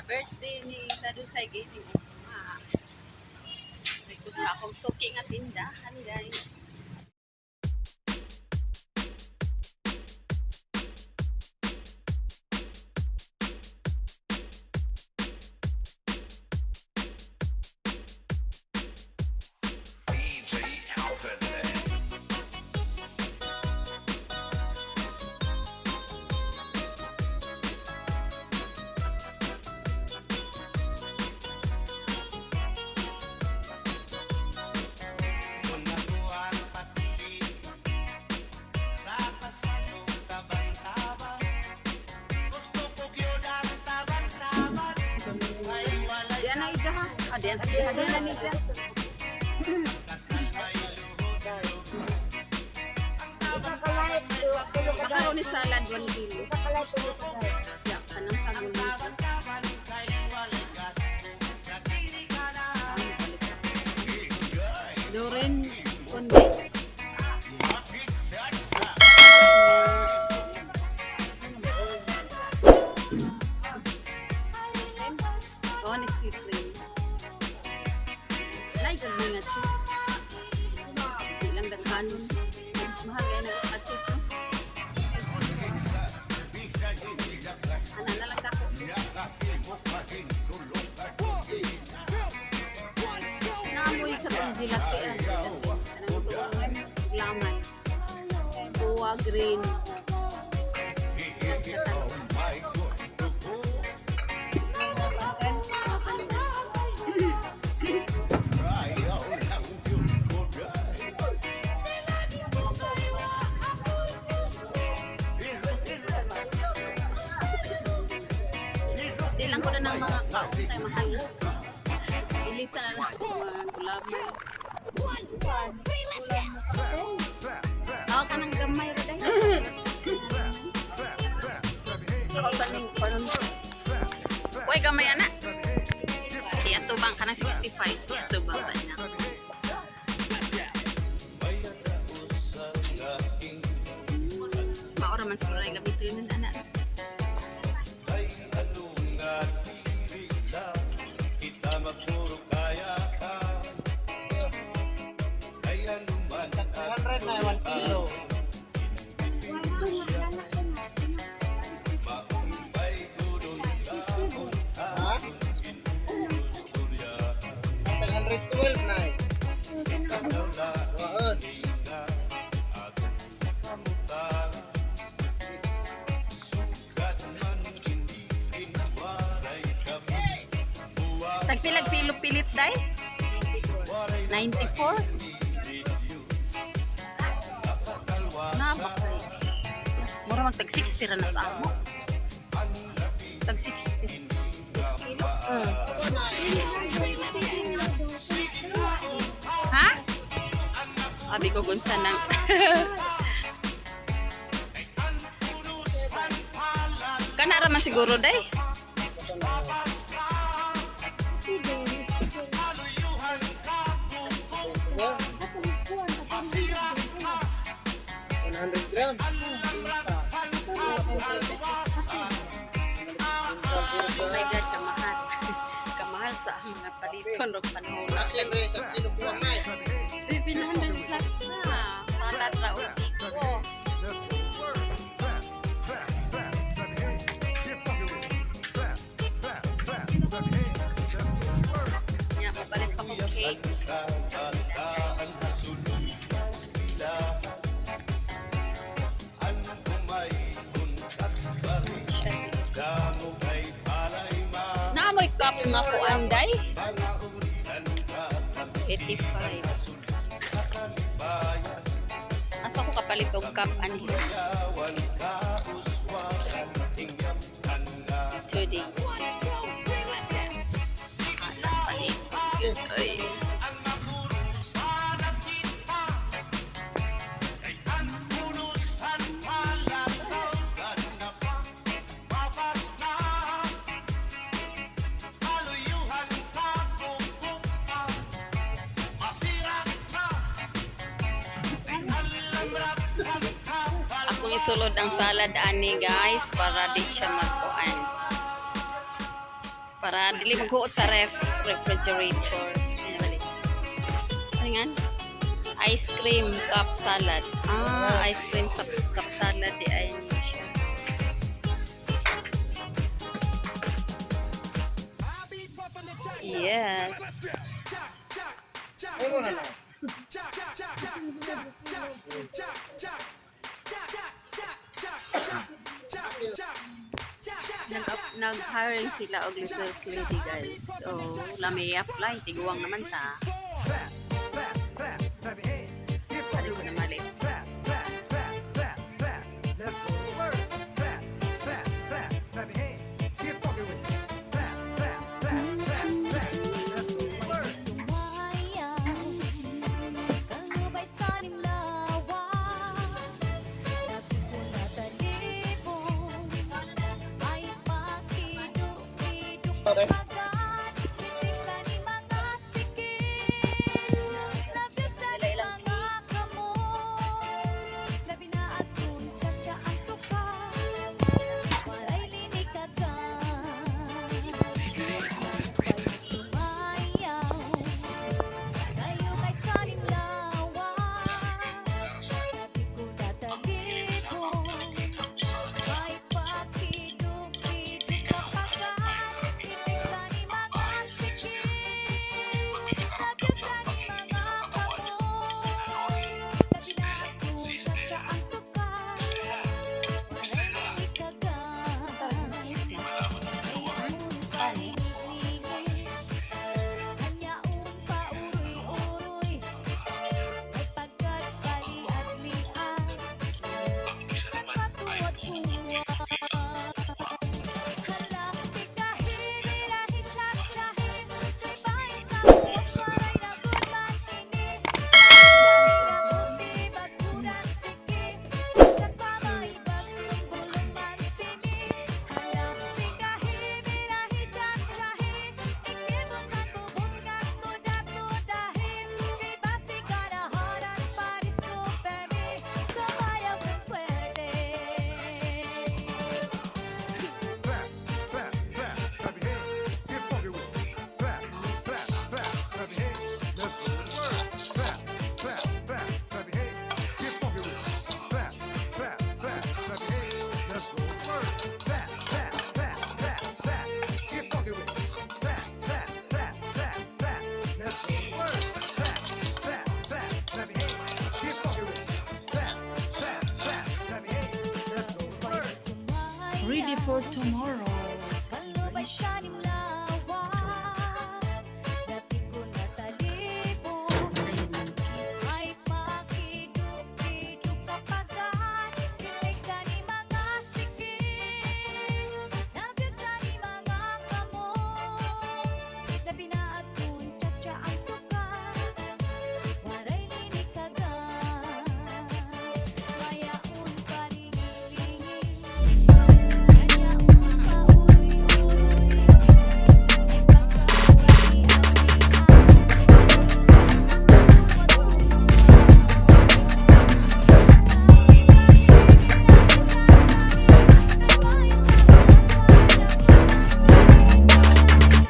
Sa birthday ni Tadusay Gaming. Ah, dito sa akong suki nga tindahan, guys. DJ Alvin. Diyan na ija ha. Ah, diyan diyan diyan na ni ija. Isa ka light, tulo ka Macaroni salad 1 kilo. Isa ka light, tulo ka light. Ya, kanang sagong dito. Dorin condense. Honestly, cream. Like ang mga cheese. Hindi lang daghanon. Mahal kaya na sa cheese, no? Ana na lang ako. Naamoy sa tong gilati. Kanang tuong laman. Kuwa green. Di lang ko na ng mga kaon tayo mahal. Ilisa na lang ako mga gulaman. Ako ka ng gamay ra dahil. Ako sa ning panon. Uy, gamay ana. Iatubang ka ng 65. Iatubang sa ina. Maura man siguro ay gamitin nun ana. Ay ano nga tirila, kita magpuro kaya ka. Ay ano man at 100 na, 1 kilo. Maumbay gulong taon Ha? Istorya 112 na eh. wala Waon. nga atong kamutang. Sugat man hindi kinwaray kami. Buwag Tagpilag pilo pilit day? 94? Na bakay. Mura mag tag 60 ra na sa amo. Tag 60. Ha? Abi ko gunsa nang Kana ra man siguro day. Yeah. 100 grams. Oh my God, kamahal. Kamahal sa ang mga paliton ro panahon. Asin rin sa kilo buwang na eh. 700 plus na. Salat ra og ko. Nya, papalit pa kong cake. Naamoy cup nga ko anday. 85. Asa ko kapalit og cup anhi? 2 days. Alas palit. Yun, ay. Akong isulod ang salad ani, guys, para di siya magkuan. Para dili maghuot sa refrigerator. Ayan, balik. Saan nga? Ice cream cup salad. Ah, ice cream sa cup salad di ay ni siya. Yes. Ay mo na lang. Nag-hiring sila og sales lady, guys. So, lami apply tiguang naman ta. Ano ko na mali. Sumayaw, kalubay sa nimlawa, labi ko na talibong, ay pakido-kido pagkat, sa ni mga sikip, labi sa ni mga kamot, labi na atong katsa ang tuka, waray linikagan. Sumayaw, kayo kay salimlawa, labi ko tatalibong, may pakido-kido kapagkat, ibig sa ni mga sikip, labi sa ni mga kamot, labi na akong katsa ang tuka, waray linikagan. Sarap yung cheese na. Pani. Hanyaong pauroy-uroy, may pagkat paliat-liat, nagpatuwad-tuwad. Hala, pikahirirahi, tsa-tsahin, kay bahin sa ubos, waray nagulman ini. Labi baguran sige, bisan pa may bagong bulong man sini. Hala, pikahirirahi, tsa-tsahin, ikibong katubos katuda-tudahin, kay basi kanahanan paris supermi, sumayaw sa puwerte. Clap, clap, clap, clap your hands, get funky with it. Clap, clap, clap, clap your hands, let's go to work. Clap, clap, clap, clap your hands, get funky with it. Clap, clap, clap, clap your hands, let's go to work. Clap, clap, clap, clap, clap, get funky with it. Clap, clap, clap, clap, clap, let's go to work. Clap, clap, clap, clap your hands, get funky with it. Clap, clap, clap, clap your hands, let's go to work. Ready for tomorrow.